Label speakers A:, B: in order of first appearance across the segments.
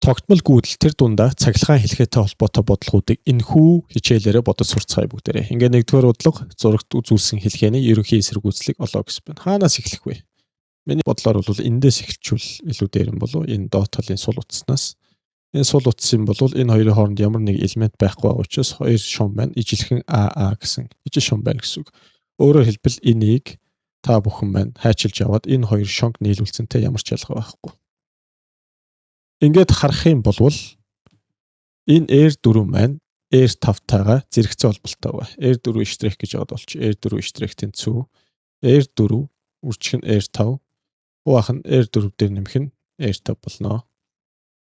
A: Тогтмол гүйдэл тэр дундаа цахилгаан хэлхээтэй холбоотой бодлогоудыг энэхүү хичээлээрээ бодож сурцгаая бүгдээрээ. Ингээ нэгдүгээр бодлого зурагт үзүүлсэн хэлхээний ерөнхий эсэргүүцлийг олоо гэсэн байна. Хаанаас эхлэх вэ? Миний бодлоор бол эндээс эхэлчихвэл илүү дээр юм болов уу? Энэ доод талын сул утаснаас. Энэ сул утас юм бол энэ хоёрын хооронд ямар нэг элемент байхгүй байгаа учраас хоёр шум байна. Ижилхэн АА гэсэн ижил шум байна гэсэн үг. Өөрөөр хэлбэл энийг та бүхэн маань хайчилж аваад энэ хоёр шонг нийлүүлсэнтэй ямар ч ялгаа байхгүй. Ингээд харах юм бол энэ R4 маань R5-тайгаа зэрэгцээ холболтой байна. R4 штрих гэж яваад болчих. R4 штрих тэнцүү R4 үржих нь R5 хуваах нь R4 дээр нэмэх нь R5 болно.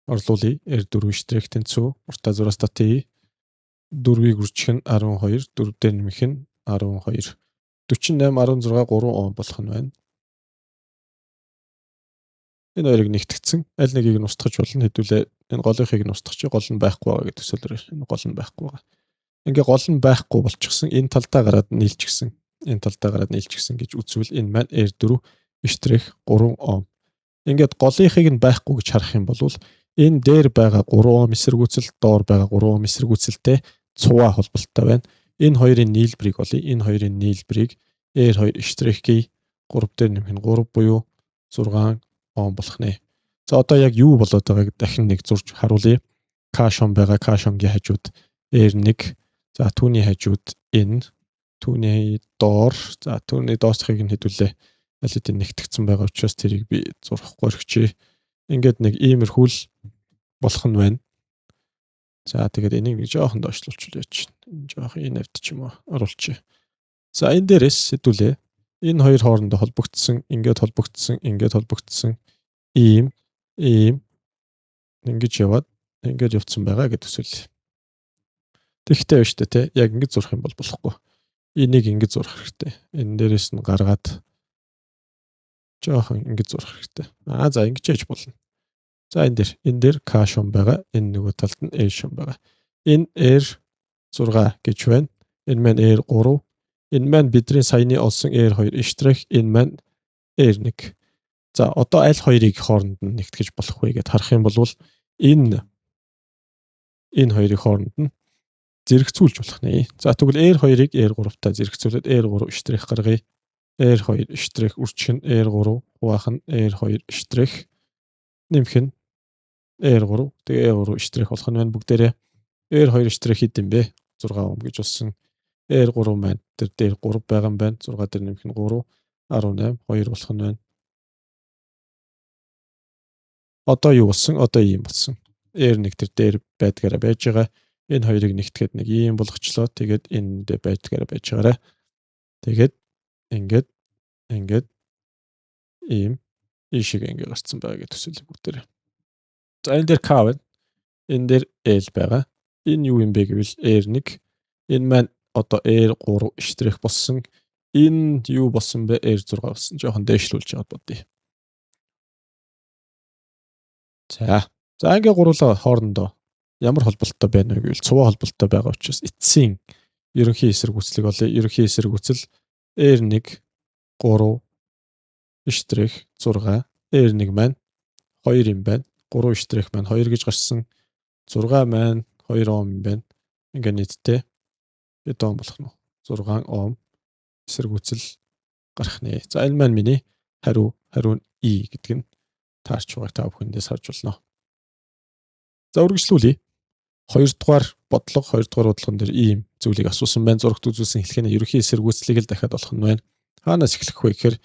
A: Орлуулъя. R4 штрих тэнцүү уртаа зураас татъя. 4-ийг үржих нь 12, 4 дээр нэмэх нь 12. 48 16 3 Ом болох нь байна. Энэ хоёрыг нэгтгэцэн аль нэгийг нь устгах болно. Хэдүүлээ энэ голынхыг нь устгах чи гол нь байхгүй байгаа гэдэг төсөөлөөр энэ гол нь байхгүй байгаа. Ингээ гол нь байхгүй болчихсон. Энэ талдаа гараад нийлчихсэн. Энэ талдаа гараад нийлчихсэн гэж үзвэл энэ маань R4 штрих 3 Ом. Ингээд голынхыг нь байхгүй гэж харах юм бол энэ дээр байгаа 3 Ом эсэргүүцэл, доор байгаа 3 Ом эсэргүүцэлтэй цуваа холболттой байна. Энэ хоёрын нийлбэрийг олъё. Энэ хоёрын нийлбэрийг R2 штрих г 3 дээр нэмэх нь 3 буюу 6 Ом болох нэ. За одоо яг юу болоод байгааг дахин нэг зурж харуулъя. К шон байгаа. К шонгийн хажууд R1, за түүний хажууд N, түүний доор, за түүний доосхыг нь хэдүүлээ аль хэдийн нэгтгцэн байгаа учраас тэрийг би зурхгүй өргөчье. Ингээд нэг иймэрхүү л болох нь байна. За тэгээд энийг нэг жоохон доошлуулчихвал яач. Жоохон энэ авд ч юм уу оруулчих. За энэ дээрээс хэдүүлээ энэ хоёр хоорондоо холбогдсон, ингээд холбогдсон, ингээд холбогдсон ийм ийм ингэж яваад ингээд явцсан байгаа гэж төсөөлье. Тэгхтэй байна шүү дээ, тэ. Яг ингэж зурх юм бол болохгүй. Энийг ингэж зурх хэрэгтэй. Энэ дээрээс нь гаргаад жоохон ингэж зурх хэрэгтэй. Аа за ингэж яж болно. За энэ дээр К шум байгаа. Энэ нөгөө талд нь R шум байгаа. Энэ R6 гэж байна. Энэ маань R3. Энэ маань бидний саяны олсон R2 штрих, энэ маань R1. За одоо аль хоёрыг хооронд нь нэгтгэж болох вэ гэдээ харах юм бол энэ хоёрыг хооронд нь зэрэгцүүлж болох нэ. За тэгвэл R2-ыг R3-тай зэрэгцүүлээд R3 штрих гаргая. R2 штрих үржих нь R3 хуваах нь R2 штрих нэмэх нь R3. Тэгээ R3 штрих болох нь байна бүгдээрээ. R2 штрих хэд юм бэ? 6 Ом гэж болсон. R3 маань тэр дээр 3 байгаа юм байна. 6 дээр нэмэх нь 3 18 2 болох нь байна. Одоо юу болсон? Одоо ийм болсон. R1 тэр дээр байдгаараа байж байгаа. Энэ хоёрыг нэгтгэхэд нэг ийм болгочлоо. Тэгээд энэ дээр байдгаараа байж байгаарай. Тэгээд ингээд ингээд ийм ийшээ ингээ гарцсан байгаа гэж төсөөлөе бүгдээрээ. За энэ дээр К байна. Энэ дээр L байгаа. Энэ юу юм бэ гэвэл R1. Энэ маань одоо R3 штрих болсон. Энэ юу болсон бэ? R6 болсон. Жоохон дээшлүүлж яваад бодъё. За. За ингээ гурлаа хоорондоо ямар холболттой байна вэ гэвэл цуваа холболттой байгаа учраас эцсийн ерөнхий эсэргүүцлийг олъё. Ерөнхий эсэргүүцэл R1 3 штрих 6 R1 маань 2 юм байна. 3 штрих маань 2 гэж гарсан. 6 маань 2 Ом юм байна. Ингээ нийтдээ хэд Ом болох нь? 6 Ом эсэргүүцэл гарах нэ. За энэ маань миний хариу хариу нь E гэдэг нь таарч байгааг та бүхэндээс харж болно. За үргэлжлүүлье. Хоёрдугаар бодлого, хоёрдугаар бодлогон дээр ийм зүйлийг асуусан байна. Зурагт үзүүлсэн хэлхээний ерөнхий эсэргүүцлийг л дахиад олох нь байна. Хаанаас эхлэх вэ гэхээр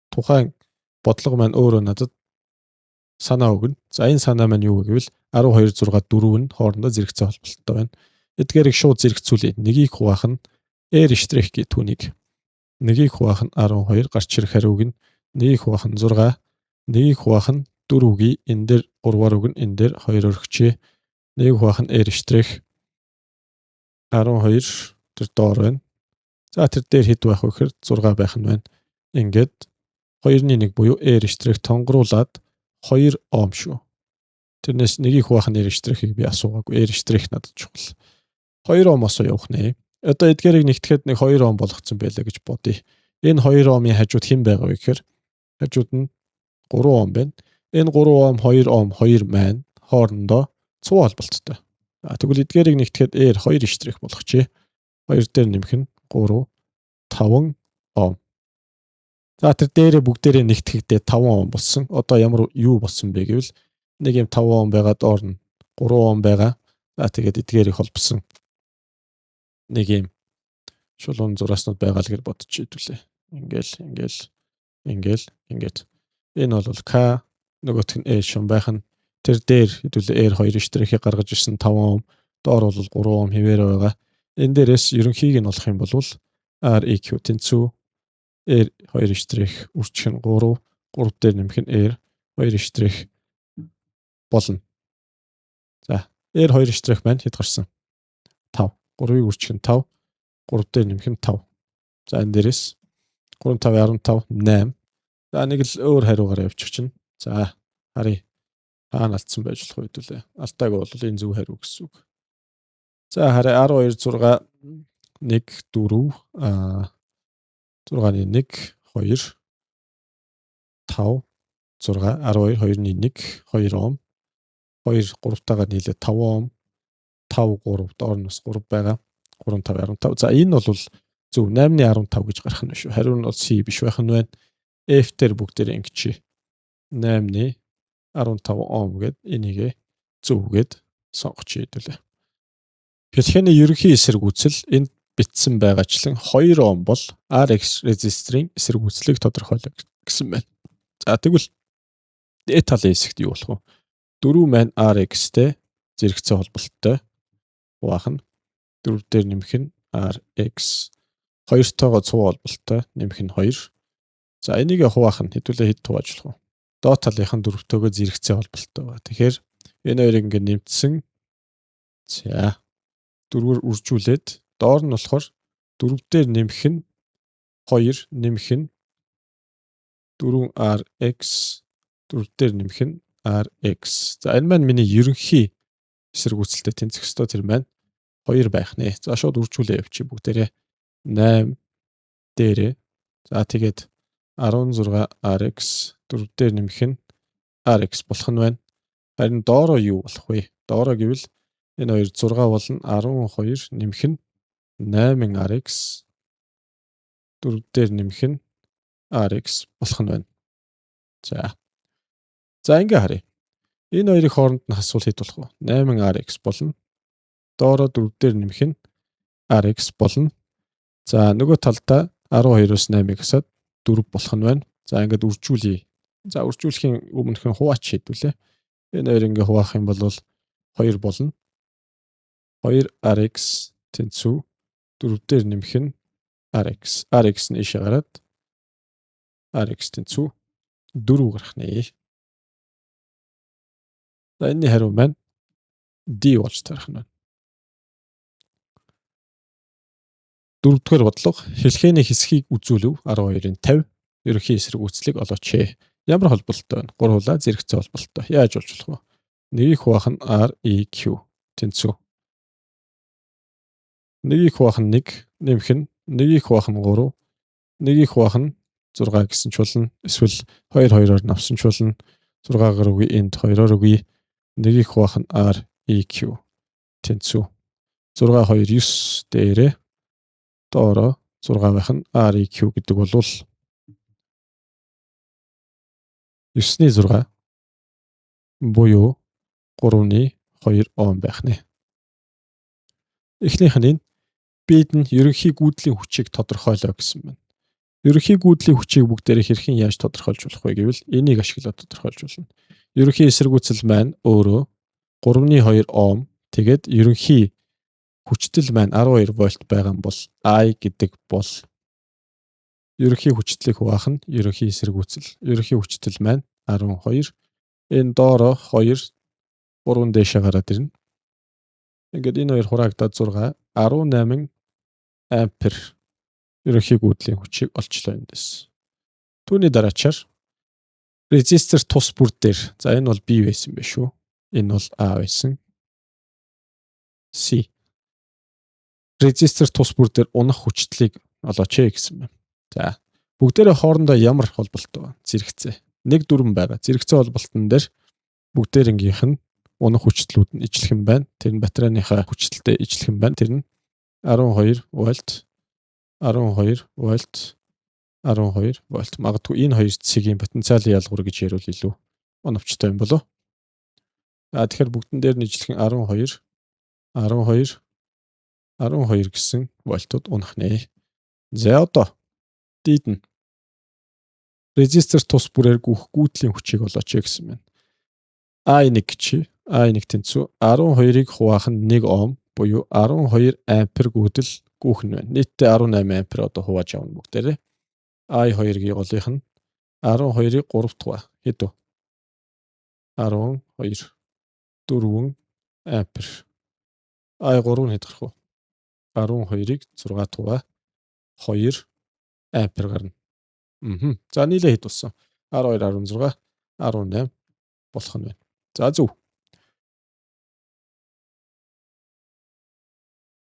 A: тухайн бодлого маань өөрөө надад санаа өгнө. За энэ санаа маань юу вэ гэвэл 12 6 4 нь хоорондоо зэрэгцээ холболттой байна. Эдгээрийг шууд зэрэгцүүлье. Нэгийг хуваах нь R штрих гэх түүнийг. Нэгийг хуваах нь 12 гарч ирэх хариуг нь нэгийг хуваах нь 6, нэгийг хуваах нь 4-ийг энэ дээр 3-аар өгнө, энэ дээр 2 өргөчээ. Нэгийг хуваах нь R штрих 12 тэр доор байна. За тэр дээр хэд байх вэ гэхээр 6 байх нь байна. Ингээд 2-ны 1 буюу R штрих тонгоруулад 2 Ом шүү. Тэрнээс нэгийг хуваах нь R штрихийг би асуугаагүй. R штрих надад чухал. 2 Омоос явах нэ. Одоо эдгээрийг нэгтгэхэд нэг 2 Ом болгоцсон байлаа гэж бодъё. Энэ 2 Омын хажууд хэн байгаа вэ гэхээр хажууд нь 3 Ом байна. Энэ 3 Ом 2 Ом 2 маань хоорондоо цуу холболттой. За тэгвэл эдгээрийг нэгтгэхэд R 2 штрих болгочихъя. 2 дээр нэмэх нь 3 5 Ом. За тэр дээрээ бүгдээрээ нэгтгэгдээ 5 Ом болсон. Одоо ямар юу болсон бэ гэвэл нэг юм 5 Ом байгаа, доор нь 3 Ом байгаа. За тэгээд эдгээрийг холбосон нэг юм шулуун зурааснууд байгаа л гэж бодож хэдүүлээ. Ингээл ингээл ингээл ингээд энэ бол К, нөгөөх нь Э шум байх нь. Тэр дээр хэдүүлээ R 2 штрихийг гаргаж ирсэн 5 Ом, доор бол 3 Ом хэвээр байгаа. Энэ дээрээс ерөнхийг нь олох юм бол REQ тэнцүү R 2 штрих үржих нь 3, 3 дээр нэмэх нь R 2 штрих болно. За R 2 штрих маань хэд гарсан? 5. 3-ыг үржих нь 5, 3 дээр нэмэх нь 5. За энэ дээрээс 3 5 15 8. За нэг л өөр хариугаар явчих чинь. За харъя. Хаана алдсан байж болох вэ хэдүүлээ. Алдаагүй бол энэ зөв хариу гэсэн үг. За харъя, 12 6 1 4 6-ны 1 2 5 6 12 2-ны 1 2 Ом, 2 3-тайгаа нийлээд 5 Ом, 5 3, доор нь бас 3 байгаа. 3 5 15. За энэ бол зөв 8-ны 15 гэж гарах нь шүү. Хариу нь бол C биш байх нь байна. F дээр бүгдээр ингэчи. 8-ны 15 Ом гэд энийгээ зөв гэд сонгоч хэдүүлээ. Хэлхэний ерөнхий эсэргүүцэл энд бичсэн байгаачлан 2 Ом бол RX резисторын эсэргүүцлийг тодорхойлоо гэсэн байна. За тэгвэл дээд талын хэсэгт юу болох вэ? 4 маань RX-тэй зэрэгцээ холболттой хуваах нь 4 дээр нэмэх нь RX, 2-тойгоо цуу холболттой, нэмэх нь 2. За энийг хуваах нь хэдүүлээ хэд хувааж болох вэ? Доод талынх нь 4-тэйгөө зэрэгцээ холболттой байгаа. Тэгэхээр энэ хоёрыг ингээд нэмтсэн. За дөрвөөр үржүүлээд доор нь болохоор 4 дээр нэмэх нь 2 нэмэх нь 4RX, 4 дээр нэмэх нь RX. За энэ маань миний ерөнхий эсэргүүцэлтэй тэнцэх ёстой, тэр маань 2 байх нэ. За шууд үржүүлээ явчих бүгдээрээ 8 дээрээ. За тэгээд 16 RX 4 дээр нэмэх нь RX болох нь байна. Харин доороо юу болох вэ? Доороо гэвэл энэ хоёр 6 болон 12 нэмэх нь 8 RX 4 дээр нэмэх нь RX болох нь байна. За. За ингээ харъя. Энэ хоёрын хооронд нь хасвал хэд болох вэ? 8 RX болно. Доороо 4 дээр нэмэх нь RX болно. За нөгөө талдаа 12-оос 8-ыг хасаад 4 болох нь байна. За ингээд үржүүлье. За үржүүлэхийн өмнөхөн хуваач хэдүүлээ. Энэ хоёр ингээ хуваах юм бол 2 болно. 2 RX тэнцүү 4 дээр нэмэх нь RX. RX нь ийшээ гараад RX тэнцүү 4 гарах нэ. За энэний хариу маань D болж тарах нь байна. Дөрөвдүгээр бодлого, хэлхээний хэсгийг үзүүлв 12-ын 50 ерөнхий эсэргүүцлийг олооч. Ямар холболттой байна? Гурвуулаа зэрэгцээ холболттой. Яаж болж болох вэ? Нэгийг хуваах нь R E Q тэнцүү. Нэгийг хуваах нь 1 нэмэх нь нэгийг хуваах нь 3, нэгийг хуваах нь 6 гэсэн ч болно. Эсвэл 2 2-оор навсан ч болно. 6-гаар үгүй, энд 2-оор үгүй. Нэгийг хуваах нь R E Q тэнцүү. 6 2 9 дээрээ доороо 6 байх нь R E Q гэдэг бол 9-ний 6 буюу 3-ны 2 Ом байх нэ. Эхнийх нь энэ бид нь ерөнхий гүйдлийн хүчийг тодорхойлоо гэсэн байна. Ерөнхий гүйдлийн хүчийг бүгдээрээ хэрхэн яаж тодорхойлж болох вэ гэвэл энийг ашиглаад тодорхойлж болно. Ерөнхий эсэргүүцэл маань өөрөө 3-ны 2 Ом, тэгээд ерөнхий хүчтэл маань 12 вольт байгаа юм бол I гэдэг бол ерөнхий хүчтлийг хуваах нь ерөнхий эсэргүүцэл. Ерөнхий хүчтэл маань 12. Энэ доороо 2 3 дээшээ гараад ирнэ. Ингээд энэ хоёр хураагдаад 6 18 ампер ерөнхий гүйдлийн хүчийг олчлоо эндээс. Түүний дараачаар резистор тус бүр дээр, за энэ бол B байсан байх шүү. Энэ бол A байсан. C. Резистор тус бүр дээр унах хүчтлийг олооч гэсэн байна. За бүгдээрээ хоорондоо ямар холболттой вэ? Зэрэгцээ. 1 4 байгаа. Зэрэгцээ холболтон дээр бүгдээрэнгийнх нь Унах хүчтлүүд нь ижилхэн байна. Тэр нь батарейныхаа хүчтэлтэй ижилхэн байна. Тэр нь 12 вольт, 12 вольт, 12 вольт. Магадгүй энэ хоёр цэгийн потенциалын ялгуур гэж ярил илүү оновчтой юм болов. А тэгэхээр бүгдэн дээр нь ижилхэн 12, 12, 12 гэсэн вольтууд унах нэ. За, одоо дид нь резистор тус бүрээр гүйх гүйдлийн хүчийг олооч гэсэн байна. I1 чи I1 тэнцүү 12-ыг хуваах нь 1 ом буюу 12 ампер гүйдэл гүйх нь байна. Нийтдээ 18 ампер одоо хувааж авна бүгдээрээ. I2-гийн голынх нь 12-ыг 3 хуваа. Хэд вэ? 12, 4 ампер. I3 нь хэд гарах вэ? 12-ыг 6 хуваа, 2 ампер гарна. За, нийлээ хэд болсон? 12, 16, 18 болох нь байна. За, зөв.